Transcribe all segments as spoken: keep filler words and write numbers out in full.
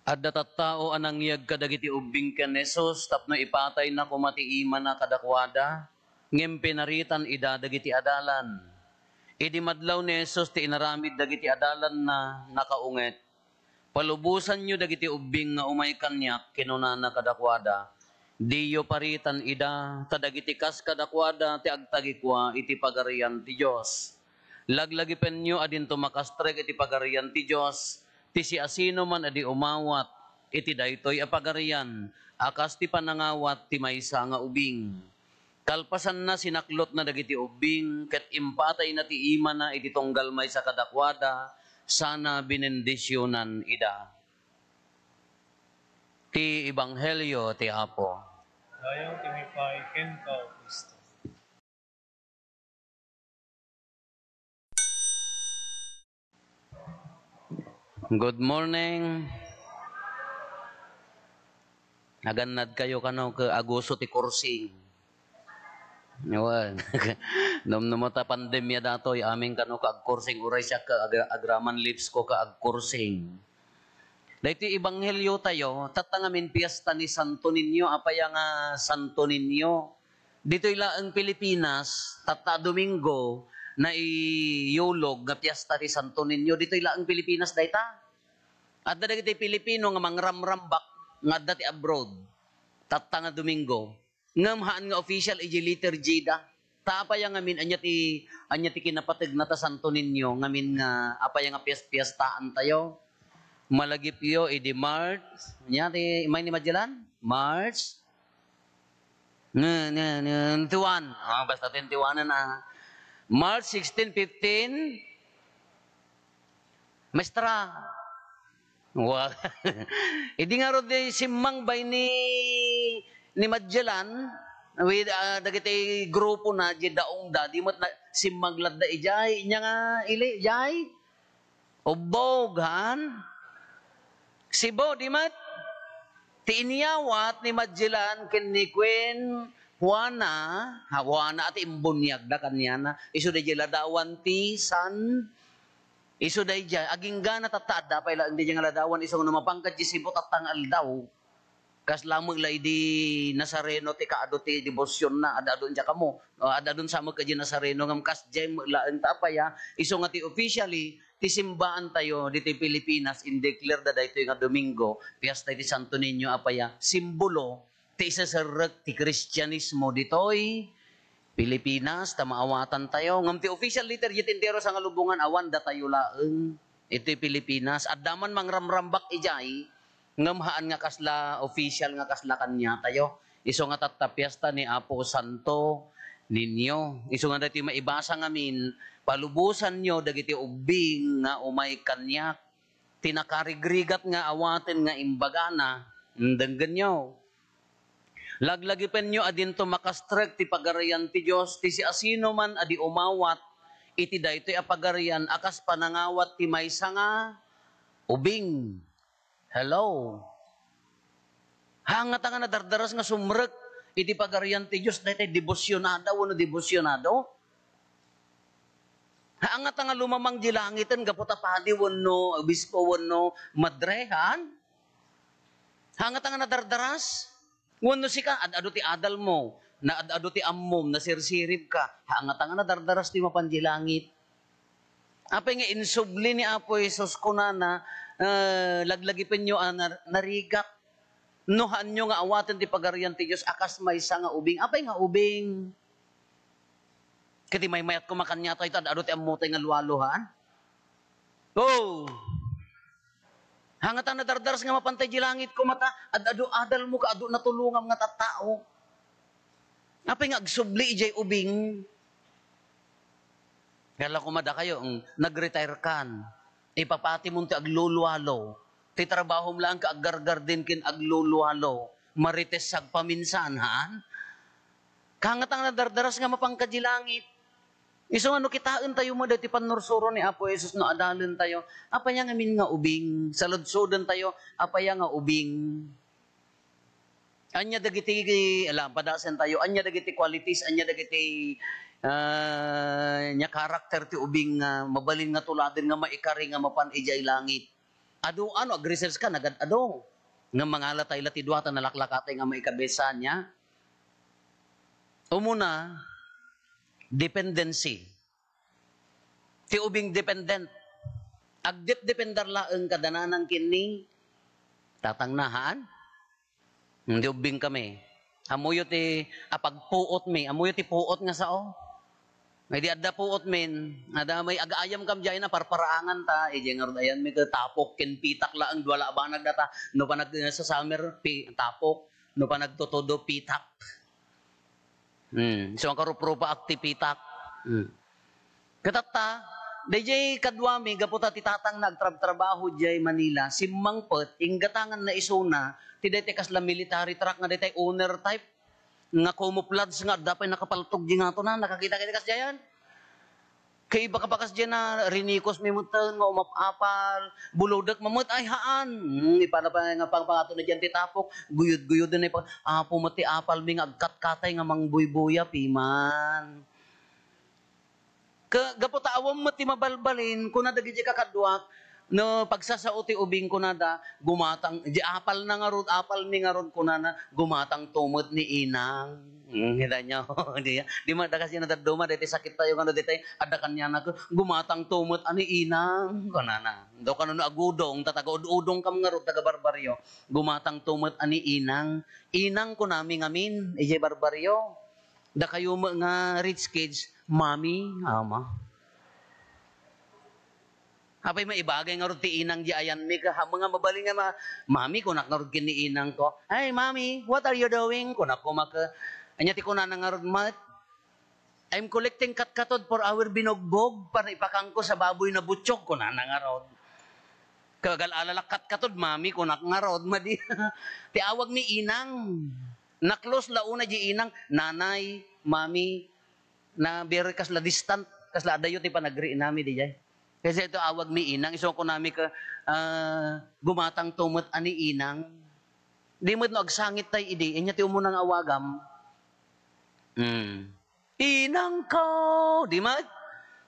Adda tattao a nangyeg kadagiti ubbing ken ni Jesus tapno ipatayna koma ti imana kadakuada, ngem pinaritan ida dagiti adalan. Idi madlaw ni Jesus ti inaramid dagiti adalanna, nakaunget. "Palubosanyo dagiti ubbing nga umay kaniak," kinunana kadakuada. "Diyo paritan ida, ta dagiti kas kadakuada ti agtagikua iti Pagarian ti Dios. Laglagipenyo a dinto makastrek iti Pagarian ti Dios ti siasinoman a di umawat iti daytoy a pagarian a kas ti panangawat ti maysa nga ubing." Kalpasanna, sinaklotna dagiti ubbing ket impatayna ti imana iti tunggal maysa kadakuada sana binendisionan ida. Ti Ebanghelio ti Apo. Dayaw ti maipaay kenka, O Cristo. Good morning. Nagannad kayo kano ket aguso ti kursing. Awan. Numnuma ta pandemia datoy, amin kano ka agkursing, uray siak ka agra-, agraman lips ko ka agkursing. Daytoy ebanghelio tayo, tatta ngamin piesta ni Santo Niño, apay nga Santo Niño. Ditoy laeng Pilipinas, tatta Domingo, naiyulog nga piesta ti Santo Niño. Ditoy laeng Pilipinas dayta. Adda dagiti Pilipino nga mangramrambak nga adda ti abroad. Tatta nga Domingo. Ngem haan nga official iti liturgy da. Ta apay ngamin, ania ti, ania ti kinapategna ta Santo Niño ngamin nga apay nga pias-, piastaan tayo? Malagipyo idi March, ania ti, may ni Magellan? March? Nga, nga, nga, twenty-one. Ah, basta twenty-one na. March sixteen, fifteen, Maestra. Wa-, idi ngarud di simmang bay ni, ni Magellan, with, ah, dagiti grupo na, di daong da, di met na, simmang ladda ijay, inya nga, ili, ijay? Ubbog, han? Cebu, di met? Ti inyawat ni Magellan ken ni Queen Juana, ha, Juana ti imbuniagda kaniana, isu daydiay ladawan ti San, isu daydiay, agingga na tatta, adda pay laeng daydiay nga ladawan, isu nga no mapan ka di Cebu, tatta nga aldaw. Kasla met la idi Nazareno ti kaadu ti debosionna, ad-adun diay kamo, o, ad-adun sa met ka di Nazareno, ngem kasdiay met laeng ta apay, a, isu nga ti officially, ti simbaan tayo ditoy Pilipinas, in-declare da daytoy nga Domingo, piesta iti Santo Niño, apay, a, simbolo ti iseserrek ti Kristianismo ditoy Pilipinas, ta maawatan tayo. Ngem ti official liturgy ti entero sangalubongan, awan datayo laeng iti Pilipinas. Adda man mangramrambak ijay, ngem haan nga kasla official nga kasla kaniatayo. Isu nga tatta piesta ni Apo Santo Niño. Isu nga daytoy maibasa ngamin, "Palubosanyo dagiti ubbing nga umay kaniak." Ti nakarigrigat nga awaten nga imbagana, denggenyo. "Laglagipenyo a dinto makastrek ti Pagarian ti Dios ti siasinoman a di umawat iti daytoy a pagarian a kas panangawat ti maysa nga ubing." Hello? Haan ngata nga nadardaras nga sumrek iti Pagarian ti Dios daytoy debosionada wenno debosionado? Haan ngata nga lumamang di langiten gapu ta padi wenno obispo wenno madre, haan? Haan ngata nga nadardaras? Wenno sika, ad-adu ti adalmo, naad-adu ti ammom, nasirsiribka, haan ngata nga nadardaras ti mapan di langit? Apay nga insubli ni Apo Jesus, kunana, eh, "Laglagipenyo a nar-, narigak. No haanyo nga awaten ti Pagarian ti Dios a kas maysa nga ubing." Apay nga ubing? Ket imaymayat koma kaniatayo ta ad-adu ti ammotay nga lualo, haan? Oh! Haan ngata nadardaras nga mapantay di langit koma ta ad-adu adalmo ka adu natulongam nga tattao. Apay nga agsubli idiay ubing? Kaya la koma dakayo, mm, nag-retire kan. Ipapati mon ti aglulualo. Ti trabahom laeng ka aggargarden ken aglulualo. Marites agpaminsan, haan? Haan ngata nadardaras nga mapan ka di langit. Isu nga no kitaentayo met daytoy pannursuro ni Apo Jesus no adalentayo, apay ngamin nga ubing? Saludsodantayo, apay nga ubing? Ania dagiti, ala, padasentayo, ania dagiti qualities, ania dagiti, ah, ania character ti ubing nga mabalin nga tuladen nga maikari nga mapan idiay langit? Adu, ano, ag-research ka, nagad-adu. Nga mangalatay la ti dua ta nalaklakatay nga maikabisa niya. Umuna, dependency. Ti ubing dependent. Agdepdependar laeng kada nanang ken ni tatangna, haan? Hmm, di ubbing kami. Ammoyo ti apagpuot mi, ammoyo ti puot nga sao. May di adda puot min, adda may agayam kam diay na parparaangan ta, idiay ngarud ayan mi ket tapok ken pitak laeng, dua la a banag data. No panag-, sa summer, pi-, tapok. No panagtutudo, pitak. Hmm, so ang karup-rupa ak ti pitak. Hmm. Katatta, dayjay kaduami, gapu ta ti tatangna agtrabtrabaho diay Manila, simmangpet, inggatanganna isuna, ti daytay kasla military truck nga daytay owner type, nga camouflage nga adda pay nakapaltog di ngatona, nakakita kadi kasdiayan? Kay ibaga pa kasdiay na, rinikos mi metten nga umap-apal, bulodek mamet, ay haan. Hmm, ipana pa nga pangpangato na diyan ti tapok, guyod-guyod na ipa-, apo met ti apal mi nga agkatkatay nga mangbuybuya, piman. Ke-, gapu ta awan met ti mabalbalin, kuna dagiti kakaduak, no pagsasao ti ubing, kunada, "Gumatang, di apal na ngarud, apal mi ngarud," kunana, "Gumatang to met ni inang." Hmm, kita nyo, di, di man, dakas yan, nadadduma, daytoy sakit tayo, ngano, daytoy, adda kaniana, "Gumatang to met a ni inang," kunana. Do kano no agudong, ta taga-ud-udong kam ngarud, taga-barbaryo, "Gumatang to met a ni inang." Inang, kunami ngamin, ijay barbaryo. Dakayo met nga rich kids, "Mami," ama. Apay maibagay ngarud ti inang di ayanmi, ka, ha, mga mabalin nga ma-, "Mami," kunak ngarud ken ni inangko. "Hey, Mami, what are you doing?" kunak koma ka. Anya ti kunana ngarud, "Ma, I'm collecting katkatod for our binugbog para ipakaanko sa baboy na butsog," kunana ngarud. Kagal-alalak katkatod, "Mami," kunak ngarud, madi. Ti awag mi inang. Na-close la una di inang, "Nanay, Mami," na very kasla distant, kasla adayo ti panagriinami diay. Kasi ito awag mi inang, isu kunami ka, ah, "Gumatang to met a ni inang." Di met no agsangit tay idi, inya ti umuna nga awagam. Hmm. "Inangko!" Di met?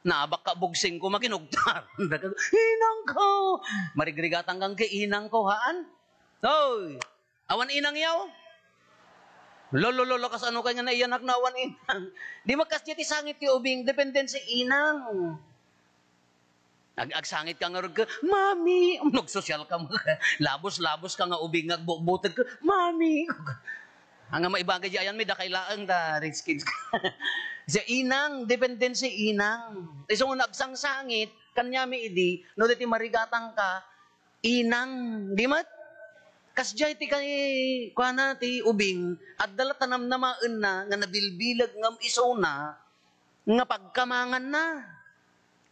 Nabakka bugsingko, makinugtar. "Inangko!" Marigrigatang kang kay inangko, haan? Hoy! Awan inang yaw? Lolo, lolo, kasano kay nga naiyanak na awan inang? Di met kasdiay ti sangit ti ubing, dependensi inang. Ag-, agsangit ka ngarud ka, "Mami!" Nagsosyal ka mo. Labos-labos ka nga ubing nga agbutbuteg ka, "Mami!" Anga maibagay di ayan mi, dakay laeng da, rich kids ka. Sa inang, dependensi inang. Isu nga nagsangsangit, kaniami idi, no daytoy marigatang ka, inang, di met? Kasdiay ti kay, kuana, ti ubing, adda la tanamnamaenna nga nabilbileg ngem isuna nga pagkamanganna.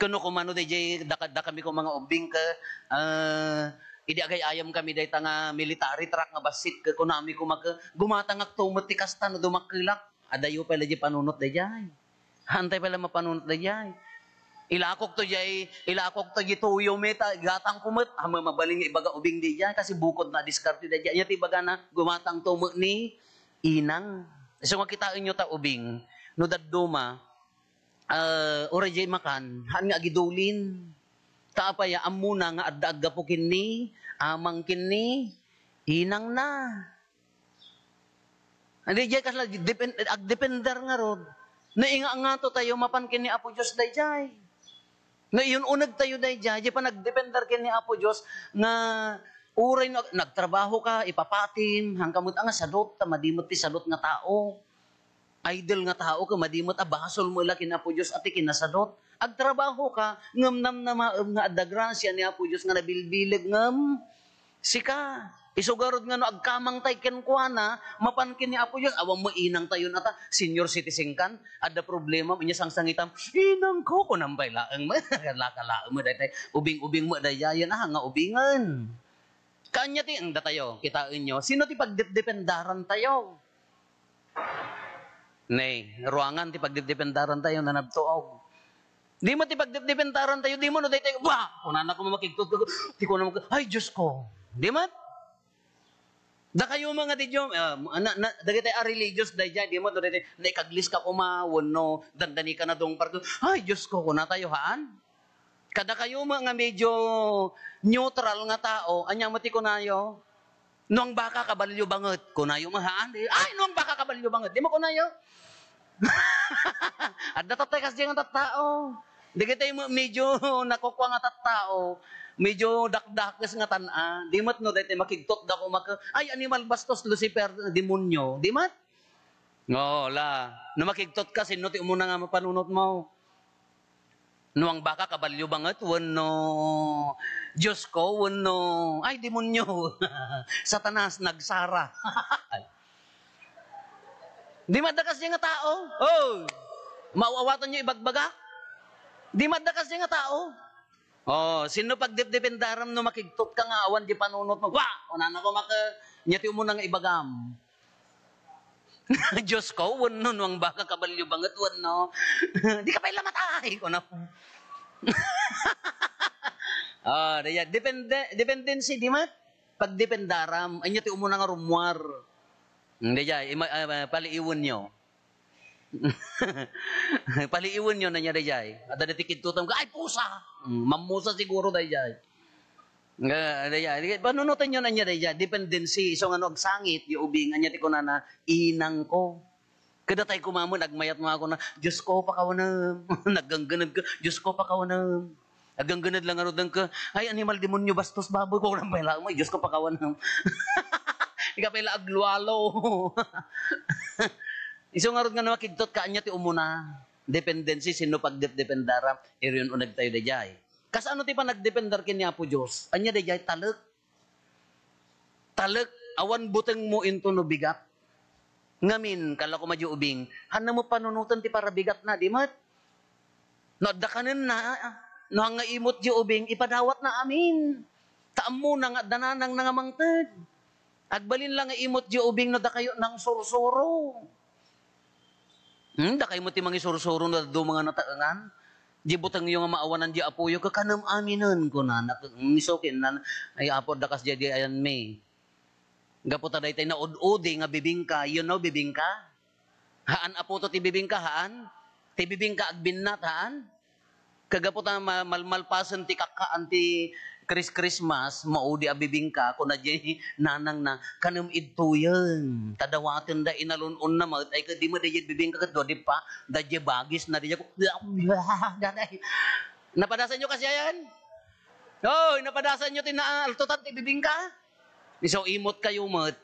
Ken no kumano dayjay daka-, dakami koma nga ubbing ket, ah, idi agay-ayam kami dayta nga military truck nga bassit ket kunami koma ket, "Gumatangak to met ti kasta no dumakkelak." Adayo pay la diay panunot dayjay. Haantay pay la mapanunot dayjay. Ilakok to diay, ilakok to diay tuyo mi ta igatangko met. Ah, ma-, mabalin nga ibaga ubing dayjay kasi bukod na diskarte dayjay. Anya ti ibagana, "Gumatang to met ni inang." Isu nga kitaenyo ta ubing, no dadduma, ah, uray diay makan, haan nga agidulin. Ta apay a, ammona nga adda aggapu ken ni amang ken ni inangna. Adi diay kasla, depen-, agdepender ngarud. No inga-ingato tayo, mapan ken ni Apo Dios daydiay. No iyun-uneg tayo daydiay, diay panagdepender ken ni Apo Dios nga uray no ag-, nagtrabaho ka, ipapatim, haan ka met a nga sadut, ta madi met ti sadut nga tao. Idle nga tao ka, madi met a basol mo la ken Apo Dios a ti kinasadut. Agtrabaho ka, ngem namnamaem nga adda grasia ni Apo Dios nga nabilbileg ngem sika. Isu garud nga no agkamang tay kenkuana, mapan ken ni Apo Dios, awan mo inang tayon ata, senior citizen kan, adda problema, nya sangsangitam, "Inangko," kunam pay laeng, kala-, kalaem mo daytay, ubing-ubing mo dayayen, ah, nga ubingen. Kaanya ti, ang datayo, kitaenyo, sino ti pagdepdependaran tayo? Nay, ruangan ti pagdepdependaran tayo, nanabtuaw. Di met ti pagdepdependaran tayo, di mo no daytay, "Bah!" Kunana ko makigtut ko, ti kunana ko, "Ay, Diyos ko." Di met? Dakayo mga di Diyo, ah, na, na, dagiti a religious dayjay, di met, dagiti naikaglis ka koma, wenno dandani ka na dungpar ko, "Ay, Diyos ko," kuna tayo, haan? Kadakayo met nga medyo neutral nga tao, ania met ti kunayo? "No ang baka kabalyo banget," kunayo met, haan? Di, "Ay, no ang baka kabalyo banget," di met kunayo? Adda tattay kasdiay nga tattao. Dagitay me-, medyo nakukua nga tattao, medyo dakdakes nga tan-a. Di met no daytoy makigtot da koma ket, "Ay, animal bastos, Lucifer, demonyo." Di met? Oo, la. No makigtot ka, sinno ti umuna nga mapanunotmo? "No ang baka kabalyo banget, wenno Diyos ko, wenno, ay, demonyo, Satanas, nagsara." Di met adda kasdiay nga tao? Oh, maaw-awatanyo ibagbaga? Di met adda kasdiay nga tao? Oh, sinno pagdepdependaram no makigtot ka nga awan di panunotmo? Wa! Kunana koma ket, ania ti umuna nga ibagam? "Diyos ko, wenno, no ang baka kabalyo banget, wenno, di ka pay la matay," kuna. Ah, daydiay, depende, dependensi, di met? Pagdependaram, ania ti umuna nga rummuar? Hmm, daydiay, ima-, ah, paliiwenyo. Paliiwenyo ania daydiay. Adda daytoy kigtotam, "Ay, pusa!" Hmm, mammusa siguro daydiay. Nga, daydiay, panunotenyo ania daydiay, dependensi, isu nga no agsangit, di ubing, ania ti kunana, "Inangko." Ket datay koma met, agmayat met a kuna, "Diyos ko, pakawanem." Naggangganed ka, "Diyos ko, pakawanem." Aggangganed la ngaruden ka, "Ay, animal, demonyo, bastos, baboy, kukuram pay la, may Diyos ko, pakawanem." Di ka pay la aglualo. Isu ngarud nga no makigtot ka, ania ti umuna? Dependensi, sinno pagdepdependara? Irin uneg tayo daydiay. Kasano ti panagdependar ken ni Apo Dios? Ania daydiay? Talek. Talek, awan butengmo into no bigat. Ngamin, kala ko madi ubing, hanna mo panunoten ti parabigatna, di met? No adda kanenna, no nga imot di ubing, ipadawatna amin. Ta ammona nga adda nanangna nga mangted. Agbalin la nga imot di ubing no dakayo nangsursuro. Hmm, dakayo met ti mangisursuro no dadduma nga nataengan. Di butengyo nga maawanan di apoyo, kakanem aminen, kunana. Hmm, isu ken nan, ay, Apo, adda kasdiay di ayanmi. Gapu ta daytay naud-udi nga bibingka, you know bibingka? Haan, Apo, to ti bibingka, haan? Ti bibingka agbinnat, haan? Kagapu ta ma-, malmalpasen ti kakkaan ti Kris-, Christmas, maudi a bibingka, kuna diay nanangna, "Kanem idtoyen, ta dawaten da inalun-onna met, ay ket di met daydiay bibingka ket dua di pa, daydiay bagisna, daydiay ko." Napadasanyo kasdiayan? Oy, napadasanyo ti naaltotan ti bibingka? Isu imot kayo met.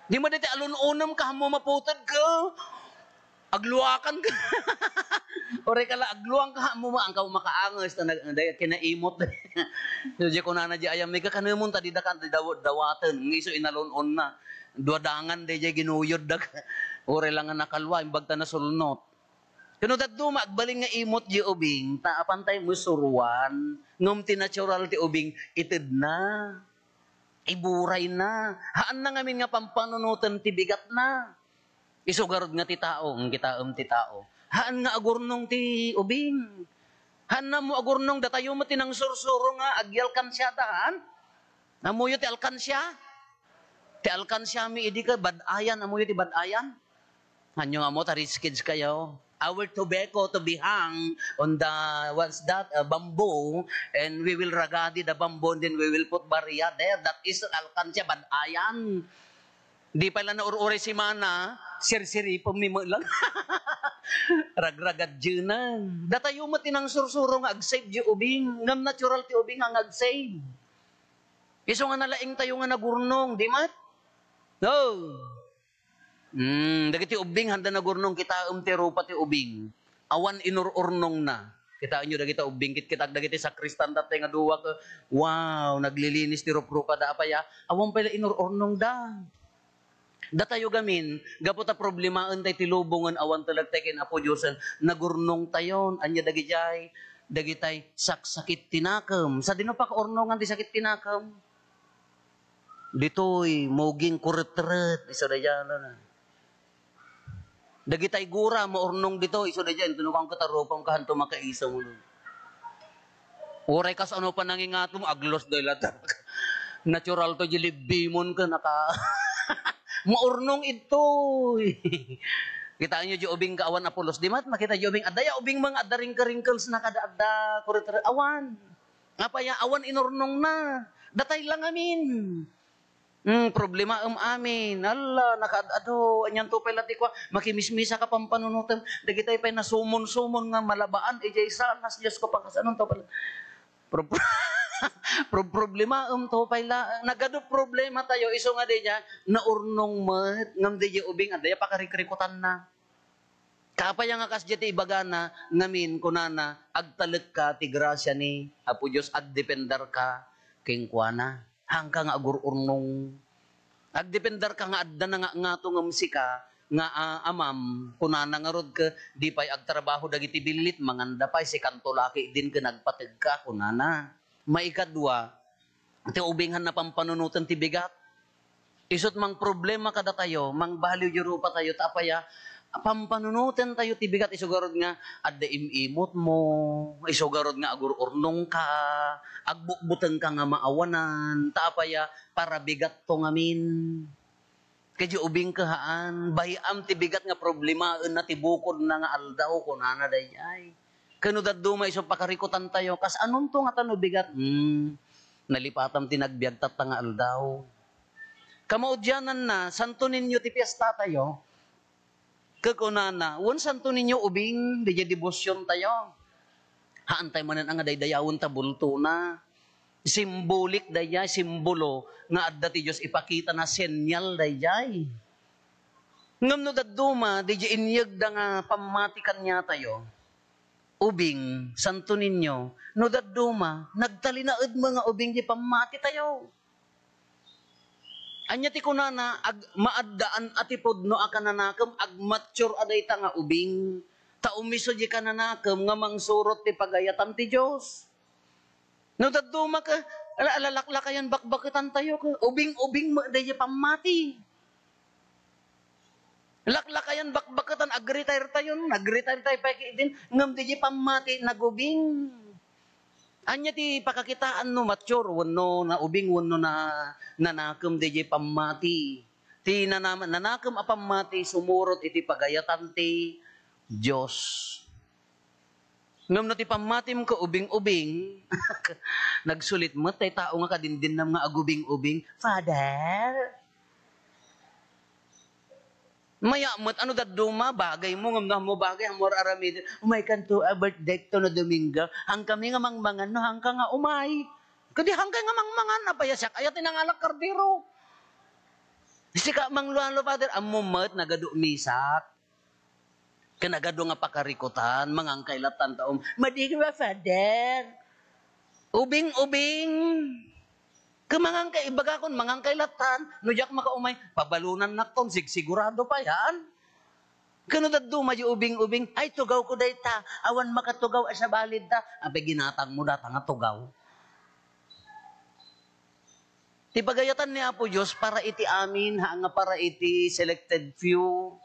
Di met daydiay alun-onem ka, hammo maputed ka. Agluakan ka. Uray ka la agluang ka, hammo ma-, angka makaanges, ta nag-, day-, kinaimot. So, di kunana di ayam, "May kakanemon, ta di da kan, di daw-, dawaten." Nga isu inalun-onna. Dua dangan, daydiay ginuyod da. Uray la nga nakalua, imbag ta nasulnot. Ken no dadduma, agbalin nga imot di ubing, ta apan tay musuruan, ngem ti natural ti ubing, itedna, iburayna. Haanna ngamin nga pampanunoten ti bigatna. Isu garud nga ti tao, ngem kitaem ti tao. Haan nga agurnong ti ubing. Haanna mo agurnong, datayo met ti nangsursuro nga agyalkansiada, haan? Ammoyo ti alkansia? Ti alkansiami idi ket bad-ayan, ammoyo ti bad-ayan? Ania nga ammo ta rich kids kayo? Our tobacco to be hung on the, what's that, uh, bamboo, and we will ragadi the bamboo, and then we will put barya there. That is alkansia, bad-ayan. Di pay la naur-uray simana, sirsiripem mi met lang. Ragragad diay na. Datayo met ti nangsursuro nga agsave di ubing. Ngem natural ti ubing nga agsave. Isu nga nalaing tayo nga nagurnong, di met? No. Hmm, dagiti ubbing, handa nagurnong, kitaem ti rupa ti ubing. Awan inur-urnongna. Kitaenyo dagita ubbing, kitkitak dagiti sakristan, tatay nga duwa ka, wow, naglilinis ti ruprupa da, apay a? Awan pay la inur-urnongda. Datayo gamin, gapu ta problemaen tay ti lubongen, awan telek tay ken Apo Diosen, nagurnong tayon. Ania dagidiay? Dagitay saksakit ti nakem. Sadino pakaurnongan ti sakit ti nakem? Ditoy, muging kuretret, isu daydiay na. Dagitay gura, maurnong ditoy, isu daydiay, inton no kuan ket a rupam kahanto makaiso mo. Uray kasano panangingatom, aglos day latak. Natural to, di libbimon ka, naka-, maurnong itoy. Kitaenyo diay ubing nga awan a pulos. Di met, makita diay ubing. Adda ya ubing nga adda wrinkle-wrinkles na kada adda kurit-, awan. Apay a, awan inurnongna. Datay la ngamin. Hmm, problemaem amin. Ala, nakaad-ado. Anianto pay la ti kua, makimismisa ka pampanunotem. Dagitay pay nasumon-sumon nga malabaan idiay salas. Dios ko, pakasanonto pala. Pro-, pro-, problemaem to pay la. Nagadu problema tayo. Isu nga diay, naurnong met. Ngem diay ubing, adda ya pakarikrikutanna. Apay a nga kasdiay ti ibagana, ngamin, kunana, agtalekka ti grasia ni Apo Dios, agdependarka kenkuana. Haanka nga agur-urnong. Agdependarka nga adda nangangato ngem sika nga, ah, amam, kunana ngarud ket di pay agtrabaho dagiti billit, manganda pay, sikanto la ketdin ket nagpategka, kunana. Maikadua, ti ubing a napampanunoten ti bigat. Isut' mangproblema kadatayo, mangbaliw ti rupatayo, ta apay a, pampanunoten tayo ti bigat, isu garud nga adda im-imotmo, isu garud nga agur-urnongka, agbutbutengka nga maawanan, ta apay a, para bigatto ngamin. Ket diay ubing ket haan, bay-am ti bigat nga problemaenna ti bukodna nga aldaw, kunana daydiay. Ket no dadduma isu pakarikutantayo, kas anonto ngata no bigat? Hmm, nalipatam ti nagbiag tatta nga aldaw. Kamaudiananna, Santo Niño ti piestatayo. Ket kunana, wen Santo Niño ubing, diay debosiontayo. Haantay manen a nga daydayawen ta bultona. Simbolik daydiay, simbolo nga adda ti Dios ipakitana, senyal daydiay. Ngem no dadduma, diay inyegda nga pammati kaniatayo, ubing, Santo Niño, no dadduma, nagtalinaed met nga ubing diay pammatitayo. Ania ti kunana, ag-, maaddaan a ti pudno a kananakem, agmature a dayta nga ubing. Ta umisu diay kananakem nga mangsurot ti pagayatan ti Dios. No dadduma ket, ala-, ala-, laklakayan bakbaketantayo ket, ubing-ubing met diay pammati. Laklakayan bakbaketan, agretiretayon, agretiretayo pay ketdin, ngem diay pammati, nagubing. Ania ti pakakitaan no mature wenno naubing wenno na-, nanakem diay pammati? Ti nanama-, nanakem a pammati sumurot iti pagayatan ti Dios. Ngem no ti pammatim ket ubing-ubing, nagsulit met tay tao nga kadindinnam nga agubing-ubing, "Father?" Maya met, ano dadduma, bagay mo, ngem no ammo bagay, ammo ar-aramiden. Umaykanto a birthday to no Domingo. Hankami nga mangmangan no hanka nga umay. Kadi hankay nga mangmangan, apay a siak aya ti nangalak kardero. Sika, Mang Lualo, Father, ammo met, nagadu misak. Ken nagadu nga pakarikutan, mangankay lattan ta um-, madi nga, Father. Ubing-ubing. Ken mangankay, ibagakon, mangankay lattan, no diak makaumay, pabalonannakton, sigsigurado pay, haan. Ken no dadduma diay ubing-ubing, ay, tugawko dayta, awan makatugaw a sabali da. Apay ginatangmo data nga tugaw? Ti pagayatan ni Apo Dios para iti amin, haan nga para iti selected few.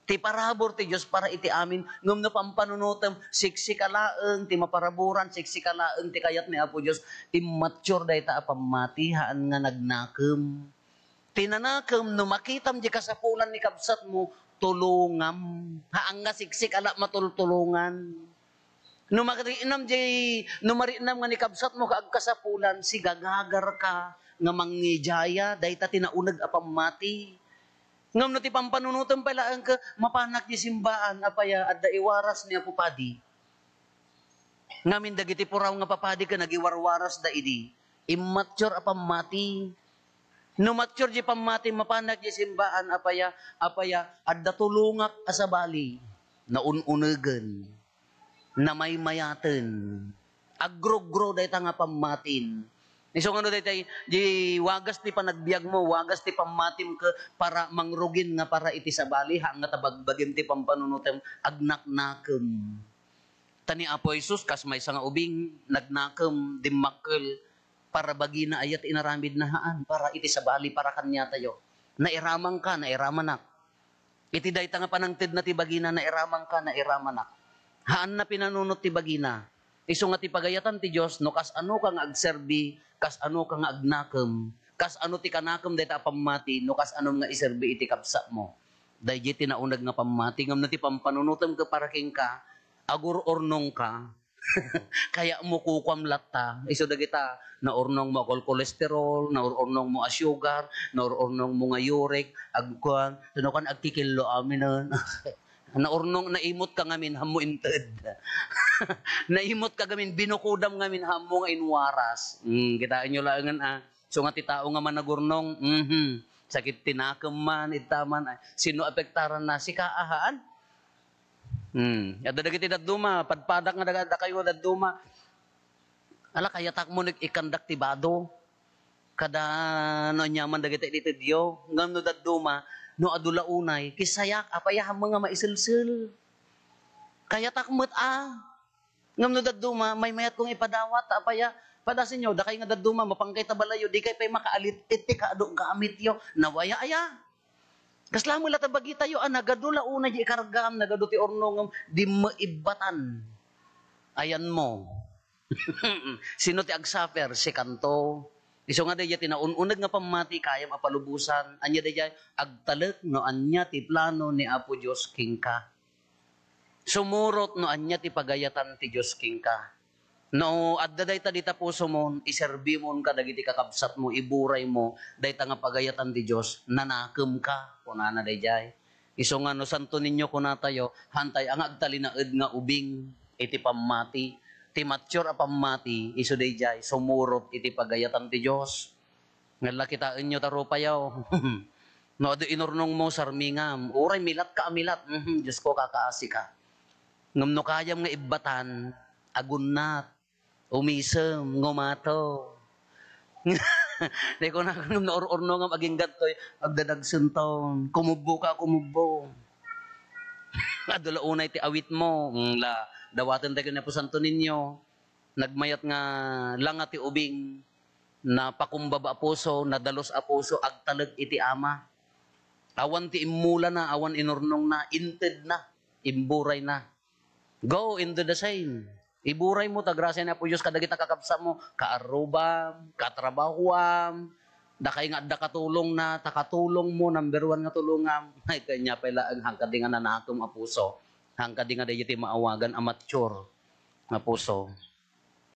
Ti parabur ti Dios para iti amin, ngem no pampanunotem, siksika laeng ti maparaburan, siksika laeng ti kayat ni Apo Dios. Immature dayta a pammati, haan nga nagnakem. Ti nanakem, no makitam diay kasapulan ni kabsatmo, tulongam. Haan nga siksika la matultulongan. No mariknam diay, no mariknam nga ni kabsatmo ket agkasapulan, sigagagarka nga mangidiaya, dayta ti nauneg a pammati. Ngem no ti pampanunotem pay laeng ket mapanak diay simbaan, apay a, adda iwaras ni Apo Padi. Ngamin dagiti puraw nga papadi ket nagiwarwarasda idi, immature a pammati. No mature diay pammati, mapanak diay simbaan, apay a, apay a, adda tulongak a sabali, naun-unegen, namaymayaten, agrugro dayta nga pammatin. Isu nga no daytay, di wagas ti panagbiagmo, wagas ti pammatim ket para mangrugin nga para iti sabali, haan nga ta bagbagim ti pampanunotem, agnaknakem. Ta ni Apo Jesus, kas maysa nga ubing, nagnakem, dimmakkel, para bagina aya ti inaramidna, haan, para iti sabali, para kaniatayo. Nairamanka, nairamanak. Iti dayta nga panangtedna ti bagina, nairamanka, nairamanak. Haanna pinanunot ti bagina. Isu nga ti pagayatan ti Dios, no kas-anoka nga agserbi, kas-anoka nga agnakem, kas-ano ti kanakem dayta a pammati, no kas-anom nga iserbi iti kabsatmo. Dayjay ti nauneg nga pammati, ngem no ti pampanunotem ket para kenka, agur-urnongka. Kayatmo kukuam latta. Isu dagita, naurnongmo a kol-, cholesterol, naur-urnongmo a sugar, naur-urnongmo nga uric, agkuan, tunukan agkikillo aminen. Naurnong, naimot ka ngamin, hammo inted. Naimot ka ngamin, binukodam ngamin, hammo nga inwaras. Mm, kitaenyo laengen, ah. So nga ti tao nga managurnong, mhm. Sakit ti nakem man, ita man, ay, sino apektaran na? Sika, ahaan? Hmm. Adda dagiti dadduma, padpadak nga daga-, dakayo nga dadduma. Ala, kayatakmo nag-ikandak ti bado. Kada no aniaman dagiti itedyo. Ngem no dadduma, no adu la unay, kisayak, apay a hammo nga maiselsil. Kayatak met a. Ngem no dadduma, maymayat kong ipadawat, ta apay a, padasenyo, dakay nga dadduma, mapangkay ta balayyo, dikay pay makaalit-it ti kadu gamityo. Nawaya aya? Kasla met la ta bagitayo a nagadu la unay di ikargam, nagadu ti urnongem, dimmo ibbatan. Ayanmo. Sino ti agsuffer? Sikanto. Isu nga daydiay ti naun-uneg nga pammati, kayam a palubosan. Ania daydiay? Agtalek no ania ti plano ni Apo Dios kenka. Sumurot no ania ti pagayatan ti Dios kenka. No adda dayta dita pusomon, iserbimon kadagiti kakabsatmo, iburaymo dayta nga pagayatan ti Dios, nanakemka, kunana daydiay. Isu nga no Santo Niño kunatayo, haantay a nga agtalinaed nga ubing iti pammati. Ti mature a pammati, isu daydiay, sumurot iti pagayatan ti Dios. Ngella kitaenyo ta rupayo. No adu inurnongmo, sarmingam. Uray milatka a milat. Mhm, Diosko, kakaasika. Ngem no kayam nga ibbatan, agunnat, umisem, ngumato. Di ko na, ngem no ur-urnongam, agingga ditoy, agdadagsenton. Kumubboka, kumubbo. Adu la unay ti awitmo. Mm, la, dawaten tayo ni Apo Santo Niño. Nagmayat nga langa ti ubing, napakumbaba a puso, nadalus a puso, agtalek iti Ama. Awan ti immulana, awan inurnongna, intedna, imburayna. Go and do the same. Iburaymo ta grasia ni Apo Dios kadagita kakabsatmo, kaarrubam, katrabahoam, dakay nga adda katulongna, ta katulongmo, number one nga tulongam. Ay, kanya pay laeng, haan kadi nga nanakem a puso. Haan kadi nga daydiay ti maawagan a mature nga puso.